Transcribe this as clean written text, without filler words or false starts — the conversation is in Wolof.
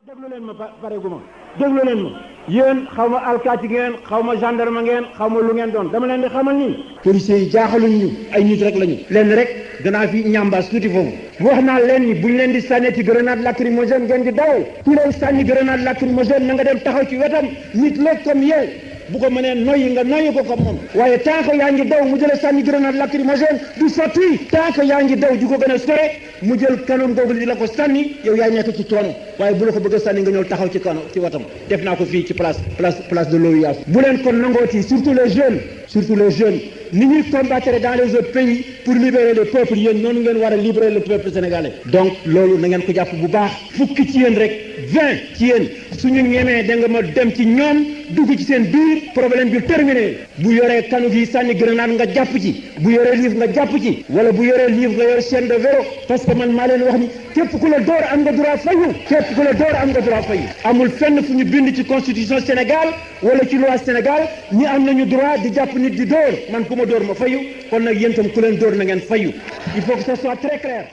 déglu leen ma pareegu ma déglu leen ma yéen xaw ma alkaati ngeen xaw ma gendarme ngeen xaw ma lu ngeen doon dama leen di xamal ni policiers yi jaaxaluñ ñu ay nit rek lañu leen rek danaa fi ñambaas tuuti foofu wax naa leen ni buñ leen di sànni ci grenade lacrymogène ngeen di dawal ku leen sànni grenade lacrymogène na nga dem taxaw ci wetam nit la comme yow bu ko mënee noyyi nga noyyi ko comme moom waaye tant que yaa ngi daw mu jëlee sànni grenade lacrymogène du sotti tant que yaa ngi daw di ko gën a sore mu jël kanam googu di la ko sànni yow yaay nekk ci coono waaye bu la ko bëgg a sànni nga ñëw taxaw ci kanam ci watam def naa ko fii ci place de l'OUA bu leen kon nangooti surtout les jeunes ni ñuy combattre dans les autres pays pour libérer le peuple yéen noonu ngeen war a libérer le peuple sénégalais donc loolu na ngeen ko jàpp bu baax fukki ci yéen rek 20 ci yéen suñu ñemee da nga ma dem ci ñoom dugg ci seen biir problème bi terminé bu yoree kanu gi sànni grenade nga jàpp ci bu yoree livre nga jàpp ci wala bu yoree livre nga yor chaîne de vélo parce que man maa leen wax ni képp ku la door am nga droit fayu képp ku la door am nga droit fayu amul fenn fu ñu bind ci constitution Sénégal wala ci loi Sénégal ñi am nañu droit di jàpp nit di door man ku ma door ma fayu kon nag yéen tam ku leen door na ngeen fayu il faut que ça soit très clair